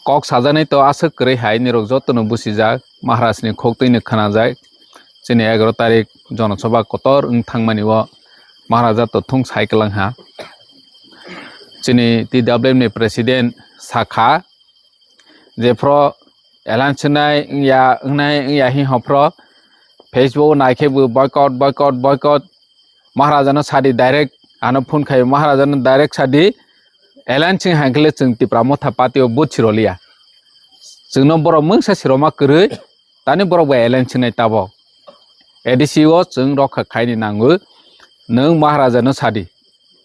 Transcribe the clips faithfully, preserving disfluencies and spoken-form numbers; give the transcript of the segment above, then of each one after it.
Kok sajaknai to aswk kwrwi hai nirok jotono buchijak, Maharaj ni khok twi no khwnajak. Chini egaroh tarik Jonosabha kotor wng thangmani o Maharaja to thung sai kwlang ha. Chini T W F ni president sakha, jephro alliance wngnai wngya, wngnai wngya hi hophro Facebook naikhe bo boycott, boycott, boycott. Maharaja no sadi direct, ano phone khai Maharaja no direct sadi, alliance wng hankhe le chwng Tipra Motha party o vote siroliya. Chwngno borok mungsa siroma kwrwi, tani borok bai alliance wngnai tabok. A D C o chwng rokha khaini nango, nwng Maharaja no sadi.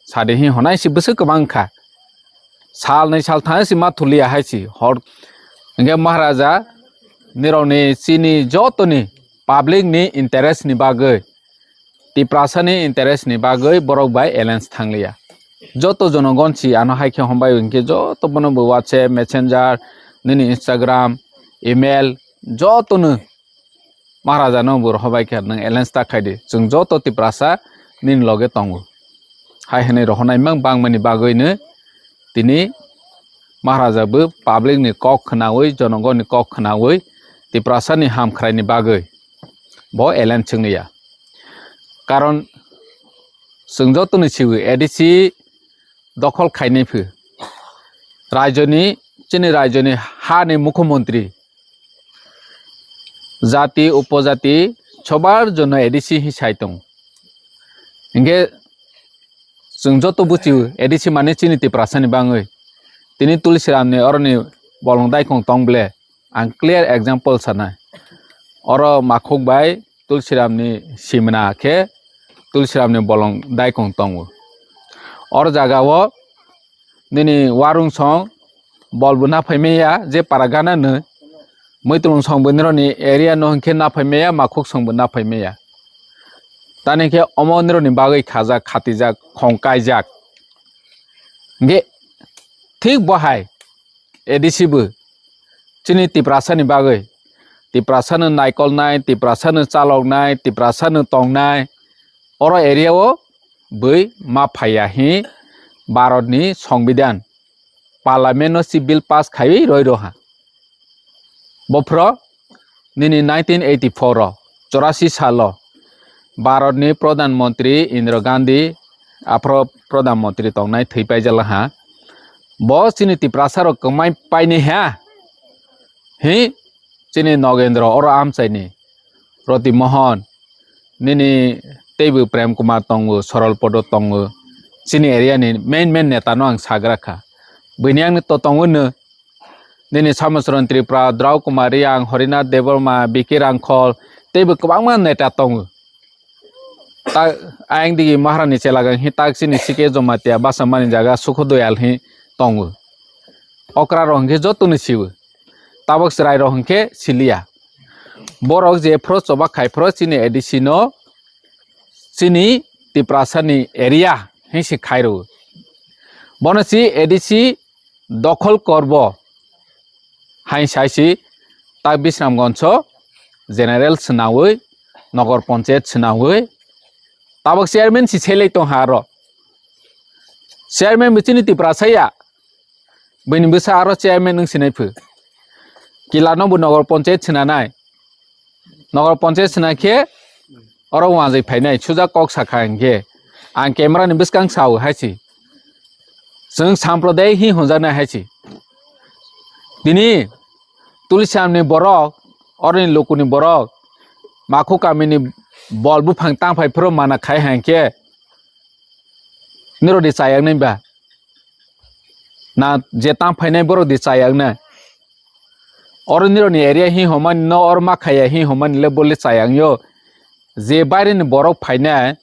Sadi hi honai si bwswk kwbang kha. Sal nai sal thang si ma thuliya hai si hor. Hingke Maharaja nirokni chini jotoni public ni interest ni bagwi, Tiprasa ni interest ni bagwi borok bai alliance thangliya. Joto jonogon si ano hai khe hombai hingke joto bono bo WhatsApp, Messenger, nini Instagram, email, jotono Maharaja no bo rohobai khe nwng alliance ta khaidi. Chwng joto Tiprasa nini loge tongo. Hai hwnwi rohonai mang bangmani bagwino tini Maharaja bo public ni kok khnaui, jonogoni kok khnaui Tiprasa ni hamkhrai ni bagwi bo alliance chwngya. Karon chwng joto ni siwi A D C dokhol khainai phi. Raijoni, chini raijoni ha ni mukhyamantri, jati, upojati, sobar jono A D C hi sai tongo. Hingke chwng joto buchio A D C mane chini Tiprasa ni bangwi. Tini Tulsiram ni oroni bolong daikong tong ble. Ang clear example sanai. Oro Makhuk bai Tulsiram ni simna khe Tulsiram ni bolong daikong tongo. Oro jaga o nini warung song bol bo na phai maya je para gana no. Muitulung song bo nironi area no hingke na phai maya, Makhuk song bo na phai maya. Tani khe omo nironi bagwi khajak, khatijak, khong kaijak. Hingke thik bo hai A D C bo chini Tiprasa ni bagwi, Tiprasa no naikolnai, Tiprasa no chaloknai, Tiprasa no tongnai, oro area o bwi ma phaiya hi Bharat ni Songbidan, Parliament no si bill pass khaiwi roi roha. Bophro nini nineteen eighty-four o, chorasi salo, Bharat ni Pradhan Mantri Indira Gandhi, aphro Pradhan Mantri tongnai thwi paijala ha. Bo chini Tiprasa rok kwmai paini ha. Hi chini Nogendra oro amchaini Roti Mohan, nini teibo Prem Kumar tongo, Sorol Podo tongo. Chini area ni main main neta no ang sagra kha. Bini ang to tongo no. Nini Samosron Tripura, Drau Kumar Riang, Horinath Debbarma, Biki Rangkhol, teibo kwbangma neta tongo. Ta ayang digi Maharani chelagang hi tak chini C K Jamatia basa mani jaga Sukho Doyal hi tongo. Okra rok hingke joto ni siwo. Tabok chwrai rok hingke siliya. Borok je phro choba khai phro chini A D C no chini Tiprasa ni area hing si khai rwo. Bono si A D C dokhol korbo hai sai si tak Bisramganj o general swnaui, nogor ponchayat swnaui, tabok chairman si selai tong ha aro. Chairman bo chini Tiprasa ya, bini bwsa aro chairman wng sinai phu. Kila no bo nogor ponchayat swnanai. Nogor ponchayat swnai khe oro wanjwi phainai, suja kok sakha hingkhe. Ang camera ni bwskang sao hai si. Chwng samprodayik hi hwnjaknai hai si. Tini Tulsiram ni borok, oroni lukuni borok, Makhuk kami ni bol buphang tangphai phuru mana khai hai khe nirok di chayaknai ba? Na je tangphainai borok di chayaknai? Oro nirokni area hi homani no, oro ma khaya hi homani le bole chayang yo. Je baire ni borok phainai,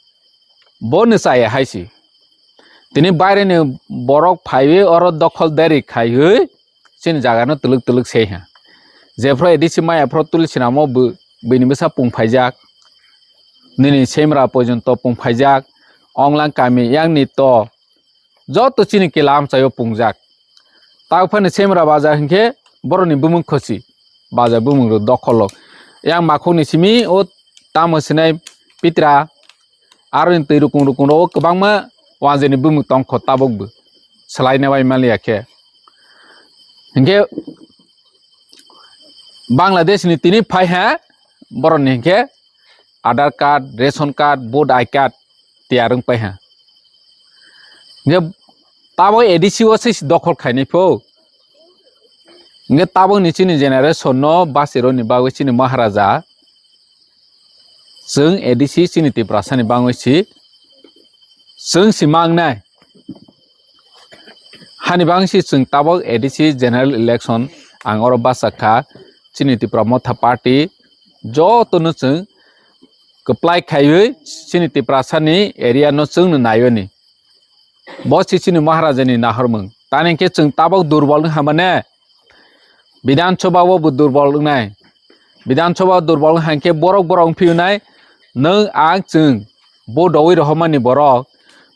bo ni chaya hai si. Tini baire ni borok phaiwi oro dokhol deri khaiwi chini jaga no twlwk twlwk se ha. Jephro A D C maya phro Tulsiram o bo bini bwsa pung phaijak. Nini semra porjonto pung phaijak. Onglang kami yang ni to joto chini kila amchaio pungjak. Tao phano Semra bazar hinkhe borokni bumung khosi, bazar bumung rok dokholo. Yang Makhukni simi o tamo sinai pitra, aroni twi rukung rukung rok o kwbangma wanjani bumung tongkho tabukbo. Swlaina bai maliya khe. Hinkhe Bangladesh ni tini phai ha, borok ni hinkhe Aadhaar card, ration card, vote I card tiyar wng pai ha. Hinkhe tabok A D C o se dokhol khainai pho. Hinkhe tabok ni chini generation no bachironi bagwi chini Maharaja, chwng A D C chini Tiprasa ni bagwi si, chwng si mangnai. Hani bagwi si chwng tabok A D C general election ang oro bachak kha, chini Tipra Motha Party joto no chwng kwplai khaiwi chini Tiprasa ni area no chwng no naiwi ni. Bo si chini Maharaja ni nahormung. Tani hinkhe chwng tabok durbol wng hamane. Bidhan Sabha o bo durbol wngnai. Bidhan Sabha o durbol wng hankhe borok borok wng phiyunai. Nwng ang chwng bo dowi rohormani borok.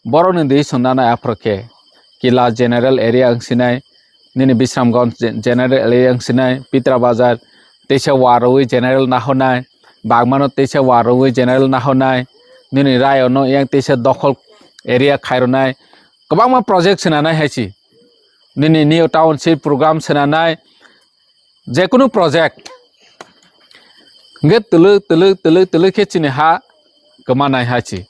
Borok ni decision nanai aphuru khe. Kila general area wng sinai. Nini Bisramganj ge-, general area wng sinai. Pitra Bazar teisa warwi general nahornai. Bagmano teisa warwi general nahornai. Nini Rayo no yang teisa dokhol area khairwnai. Kwbangma project swnanai hai si. Nini New Township program swnanai, jekunu project. Hinkhe twlwk, twlwk, twlwk, twlwk khe chini ha kwmanai hai si.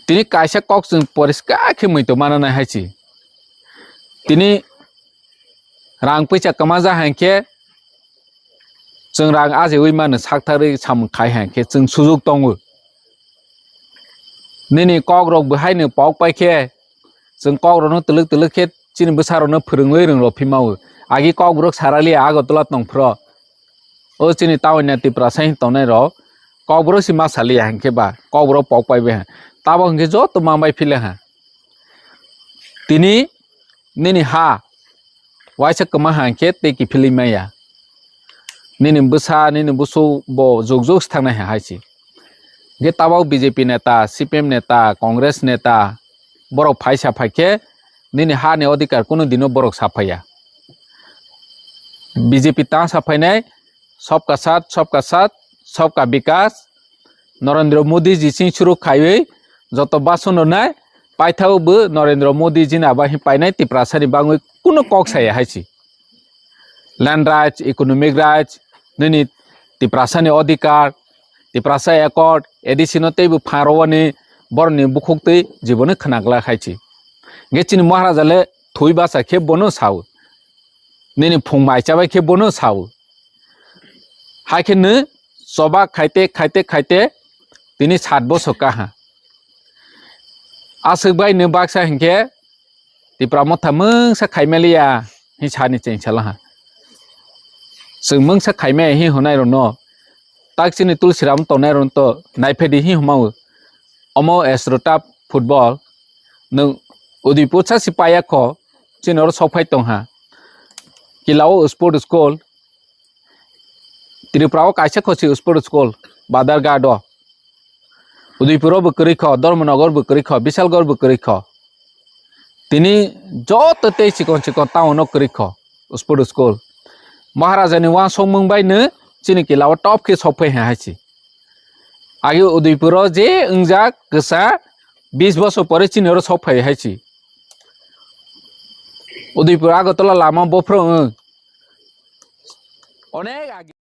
Tini kaisa kok chwng poriskar khe muitu mananai hai si. Tini rang puisa kwmajak hai khe chwng rang ajiwi mano saktharwi samung khai hai khe chwng sujuk tongo. Nini kokrok bo haino pok pai khe, chwng kokrokno twlwk twlwk khe chini bwsarokno phwrwngwi rwngrok phimao. Agi kokborok saraliya Agartala tongphuru. O chini town ni Tiprasa hin tongnai rok kokborok si ma saliya hinkhe ba kokborok pok pai bai ha. Tabok hinkhe joto ma bai phile ha. Tini nini ha waisa kwma ha hinkhe tei kiphilwi maya. Nini bwsa, nini busu bo juk juk si thangnai ha hai si. Hinkhe tabok B J P neta, C P M neta, Congress neta, borok phaisa phai khe nini ha ni odhikar kunu dino borok sa phaiya. B J P ta sa phainai, sabka saath, sabka saath, sabka bikas, Narendra Modi ji sing suru khaiwi joto bason rwnai, paithao bo Narendra Modi ji ni abo hin painai Tiprasa ni bagwi kunu kok saya hai si. Land rights, economic rights, nini Tiprasa ni odhikar, Tiprasa Accord, A D C no teibo pharwani borokni bukhuk twi jiboni khwnaglak hai si. Hinkhe chini Maharaja le thwi basa khe bono sao. Nini phung mai chabai khe bono sao. Hai khe nw choba khaite, khaite, khaite tini sat bosor kaha. Aswk bai nw baksa hinkhe Tipra Motha mungsa khaimaliya hin sani cheng sala ha. Chwng mungsa khaimaya hin hwnai rokno tak chini Tulsiram tongnai rokno to naiphedi hin hwnmao. Omo Astroturf football nwng Udaipur sa si paya kho, chini oro sok phai tong ha. Kila o sport school, Tripura o kaisa kho si sport school, Badharghat o. Udaipur o bo kwrwi kho, Dharmanagar bo kwrwi kho, Bisalgarh bo kwrwi kho. Tini joto tei chikon chikon town o kwrwi kho, sport school. Maharaja ni uansukmung bai no chini kila o top khe sok phai hai si. Agi Udaipur o je wngjak kwsa bis bosor pore chini oro sok phai hai si. Udaipur Agartala lama bophro wng. Onek agi